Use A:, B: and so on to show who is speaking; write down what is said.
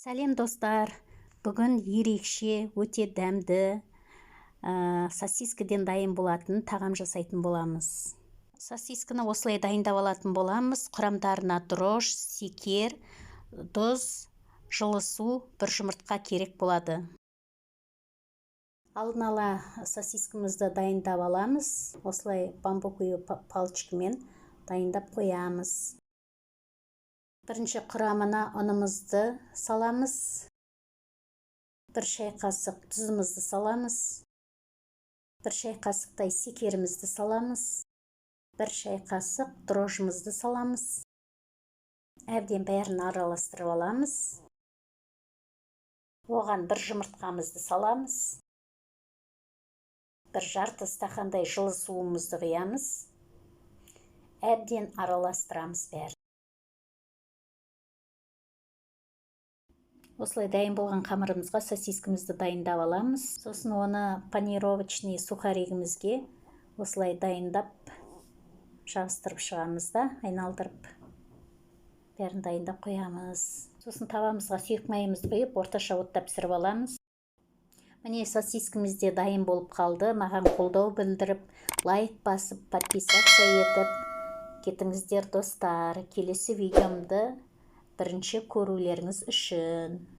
A: Сәлем, достар! Бүгін ерекше, өте дәмді сосискіден дайын болатын тағам жасайтын боламыз. Сосискіні осылай дайындап алатын боламыз. Құрамдарына дрожж, секер, тұз, жылы су, бір жұмыртқа керек болады. Алдын ала сосискімізді дайындап аламыз. Осылай бамбуковый палочкамен дайындап қоямыз. Бірінші құрамына ұнымызды саламыз, 1 шай қасық тұзымызды саламыз, 1 шай қасықтай секерімізді саламыз, 1 шай қасық дрожжымызды саламыз. Әбден бәрін араластырып аламыз. Оған бір жұмыртқамызды саламыз, бір жарты стақандай жылы суымызды құямыз, әбден араластырамыз бәрін. Осылай дайын болған қамырымызға сосискімізді дайындап аламыз. Сосын оны панировочный сухаригімізге осылай дайындап жабыстырып шығамыз да, айналдырып бәрін дайындап қоямыз. Сосын табамызға сұйық майымызды құйып, орташа отта пісіріп аламыз. Міне, сосискіміз де дайын болып қалды. Маған қолдау білдіріп, лайк басып, подписаться етіп кетіңіздер, достар, келесі видеомды бірінші көрулеріңіз үшін.